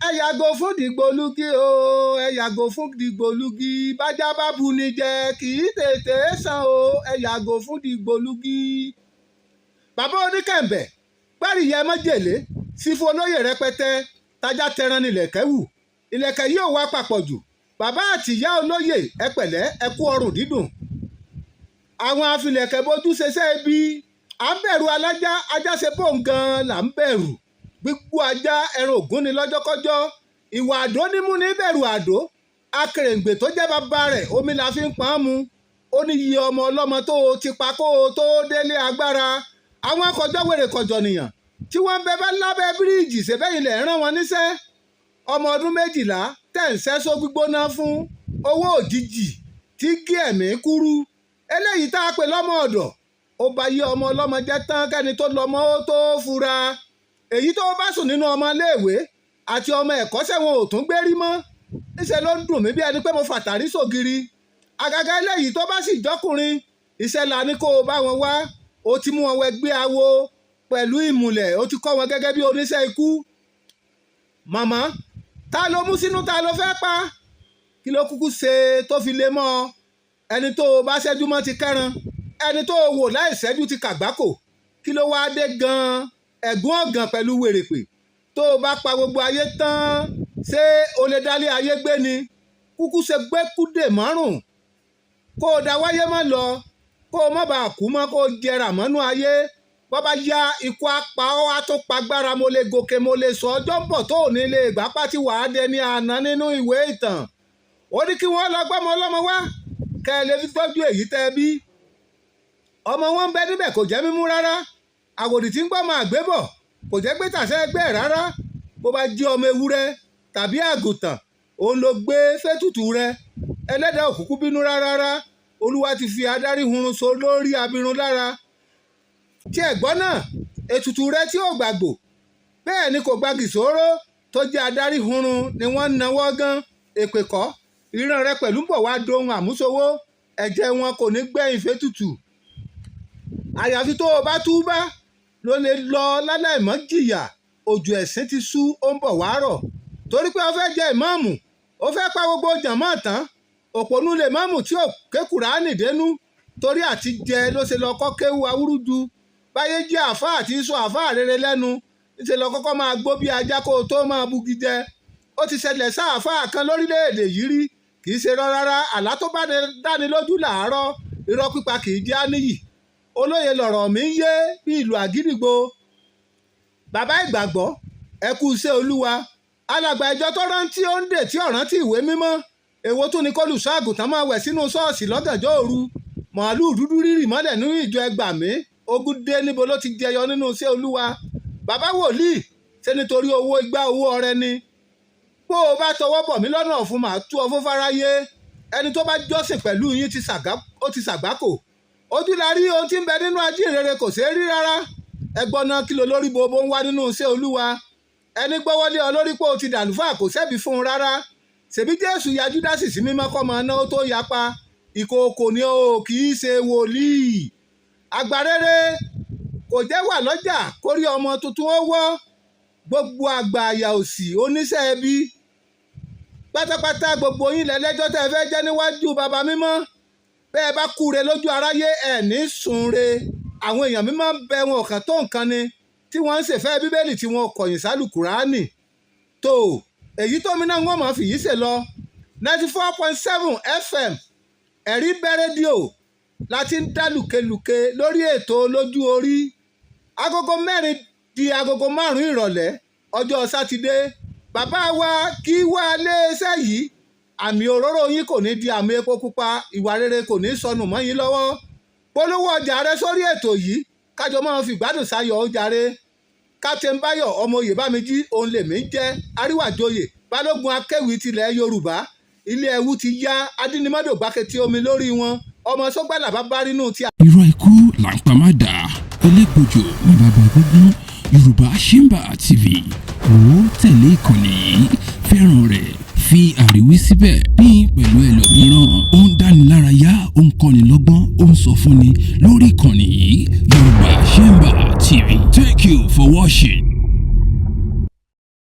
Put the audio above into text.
Ẹ yàgò fún dìgbòlugi o, ẹ yàgò fún dìgbòlugi. Bájá bá bu ni jẹ, kì í tètè sàn o. Ẹ yàgò fún dìgbòlugi. Bàbá oníkẹ̀ǹbẹ̀ gbáríyẹ mọ́jèlé sífù olóyè rẹpẹtẹ, tájà tẹran nílẹ̀kẹ́ wù, ìlẹ̀kẹ̀ yóò wá papọ̀ jù. Bàbá àtìyá olóyè, ẹ pẹ̀lẹ́, ẹ kú ọrùn dídùn. Àwọn afilẹ̀kẹ̀ bojú ṣeṣẹ́ ibi. À ń bẹ̀rù alájá, ajá ṣe bóun gan-an là ń bẹ̀rù. Gbígbó ajá ẹran ògún ni lọ́jọ́kọ́jọ́. Ìwà àdó nímú ní bẹ̀rù àdó. Akèrèǹgbè tó jẹ́ bàbá rẹ̀, omi la fi ń pọ́n mu. Ó ní iye ọmọ ọlọ́mọ tó o ti pa kó o tó délé agbára. Àwọn akọjọ́ wèrè kọjọ nìyàn tí wọ́n ń bẹ bá lábẹ́ bíríìjì ṣèbẹ́yìn lẹ̀ rán wọn níṣẹ́. Ọmọ ọdún 12 tẹ̀ ń sẹ́só gbígbóná fún owó òjijì tí gé ẹ̀mí kúrú. Eléyìí tá a pè lọ́mọ ọ̀dọ̀, ó bá yí ọmọ ọlọ́mọ jẹ́ tán kẹ́ni tó lọ́mọ ó tó fura. Èyí tó bá sùn nínú ọmọ iléèwé àti ọmọ ẹ̀kọ́ṣẹ́ wọn ò tún gbé rí mọ́. Níṣẹ́ ló ń dùn mí bí ẹni pé mo fàtàrí sògiri. Àgàgà eléyìí tó bá sì jọ́kùnrin, iṣẹ́ la ní kó o bá wọn wá. Ó ti mú wọn wẹgbẹ́ awo pẹ̀lú ìmùlẹ̀, ó ti kọ́ wọn gẹ́gẹ́ bí oníṣẹ́ ikú. Màmá, ta ló mú sínú, ta ló fẹ́ pa? Kí ló kúkú ṣe tó fi lè mọ́ ọ? Ẹni tó o bá ṣẹ́jú mọ́ ti kẹ́ran, ẹni tó o wò láì ṣẹ́jú ti kàgbákò. Kí ló wáá dé gan-an? Ẹ̀gún ọ̀gàn pẹ̀lú wèrèpè. Tó o bá pa gbogbo ayé tán, ṣé o lè dálé ayé gbé ni? Kúkú ṣe gbẹ́kúdè márùn kó o da wáyé má lọ, kó o má bàa kú mọ́, kó o jẹrà mọ́nú ayé. Bọ́ bá yá, ikú apá ọ́ á tó pagbára. Mo lè gòkè, mo lè sọ, ọjọ́ ń bọ̀ tó ò ní lè gbà pátí, wàá dẹni àná nínú ìwé ìtàn. Ó ní kí wọ́n lọ gbọ́mọ ọlọ́mọ wá, kẹ́ ẹ lè fi tọ́jú èyí tẹ́ ẹ bí. Ọmọ wọn ń bẹ níbẹ̀, kò jẹ́ mímú rárá. Àwòdì tí ń gbọ́ máa gbé bọ̀, kò jẹ́ gbé tàṣẹ ẹgbẹ́ ẹ̀ rárá. Bó bá jí ọmọ ewúrẹ́ tàbí àgùntàn, òun ló gbé fétùtù rẹ. Ẹlẹ́dàá òkùnkùn bínú rárá. Olúwa ti fi adarí hunrun so lórí abirun lára tí ẹ̀gbọ́n náà. Ètùtù rẹ tí ò gbàgbò, bẹ́ẹ̀ ni kò gba gìsòrò, tó jẹ́ adarí hunrun ni wọ́n ń nawọ́ gan. Èpè kọ́, ìran rẹ pẹ̀lú ń bọ̀ wá dohun àmúṣowó. Ẹ̀jẹ̀ wọn kò ní gbẹ̀yìn fétùtù. Àyàfi tó o bá túbá ló lè lọ láláìmọ́ jìyà. Òjò ẹ̀sìn ti sú, ó ń bọ̀ wá rọ̀. Torí pé ó fẹ́ jẹ ìmáàmù, ó fẹ́ pa gbogbo jàmọ́ tán. Òpònú lè máàmù tí ò ké Kùránì dénú. Torí àti jẹ ló ṣe lọ kọ́ kéwu awúrúju. Báyé jẹ́ àáfàá àti sọ àáfàá rere lẹ́nu, níṣẹ́ lọ kọ́kọ́ máa gbó bí ajá kó o tó máa bugi jẹ. Ó ti ṣẹlẹ̀ sáàfáà kan lórílẹ̀‐èdè yìí rí. Kì í ṣe rọ́ rárá. Àlá tó bá dáni lójú làárọ̀. Irọ́ pípa kì í jẹ́ àníyì. Olóye lọ̀rọ̀ mi ń yé bí ìlú àgídìgbò. Bàbá ìgbàgbọ́, ẹ kú iṣẹ́ Olúwa. Alàgbà ìjọ tó rántí ó ń dè tí ọ̀rántí ìwé mímọ́. Èwo tún ni kólùṣọ́ àgùntàn máa wẹ̀ sínú ṣọ́ọ̀ṣì lọ́gànjọ́ òru? Màálùú dúdú rírì mọ́lẹ̀ nínú ìjọ, ẹgbàmí, ogun dé. Níbo ló ti jẹyọ nínú iṣẹ́ Olúwa? Bàbá wòlíì, ṣé nítorí owó igbá owó ọrẹ ni? Bó o bá tọwọ́ bọ̀ mí lọ́nà ọ̀fun, màá tú ọ fún fáráyé. Ẹni tó bá jọ́sìn pẹ̀lú yín ó ti ṣàgbákò. Ojú la rí, ohun tí ń bẹ nínú ajínrere kò ṣeé rí rárá. Ẹgbọ́n náà, kí ló lórí bobo ń wá nínú iṣẹ́ Olúwa? Ẹni gbọ́wọ́lé ọ lórí pé o ti dàlúfà, kò sẹ́bi fún un rárá. Ṣèbí Jésù ya Júdásì sí mímọ́ kọ́ máa náwó tó yapa. Ìkookò ni o, kì í ṣe wòlíì. Àgbàrere kò jẹ́ wà lọ́jà kórí ọmọ tuntun ó wọ́. Gbogbo àgbà àyà òsì oníṣẹ́ ẹbí pátápátá, gbogbo yín lẹ́lẹ́jọ́ tẹ́ ẹ fẹ́ jẹ́ níwájú baba mímọ́. Bẹ́ẹ̀ bá kúre lójú aráyé, ẹ̀ ní sunre. Àwọn èèyàn mímọ́ ń bẹ, wọn kàn tó nǹkan ni tí wọ́n ń ṣèfẹ́ Bíbélì, tí wọ́n kọ̀yìn sálù Kùránì tó. Èyí tó mi náà wọ́n mọ̀ fìyí ṣe lọ. 94.7 FM, Ẹ̀rí bẹ́ rédíò láti ń dá lùkelùke lórí ètò Lójú Orí. Agogo 4 di agogo 5 ìrọ̀lẹ́ ọjọ́ Sátidé. Bàbá wa kí wá léṣẹ́ yìí, àmì òróró yín kò ní di àmì epo pupa. Ìwà rere kò ní sọnù mọ́ yín lọ́wọ́. Polówó ọjà rẹ sórí ètò yìí, kájọ máa fi ìgbádùn sáyọ̀ ó jàre. Captain Báyọ̀ ọmọ oyè bámijí òun lèmi ń jẹ́. Àríwájòyè balógun akéwì tilẹ̀ Yorùbá. Ilé ẹ̀wù ti yá adínimọ́dò gbáketí omi lórí wọn. Ọmọ sọgbàlà bá bá rínú tí. Irọ́ ikú là ń pa má dà, elégbòjò ní bàbá gbógun. Yorùbá Chamber TV, wò ó, tẹ̀lé ìkànnì yìí, fẹ́ràn rẹ̀, fi àríwí síbẹ̀, pín pẹ̀lú ẹlòmíràn. Ó ń dánilárayá, ó ń kọ́ni lọ́gbọ́n, ó ń sọ fúnni lórí ìkànnì yìí, Yorùbá Chamber TV. Thank you for watching.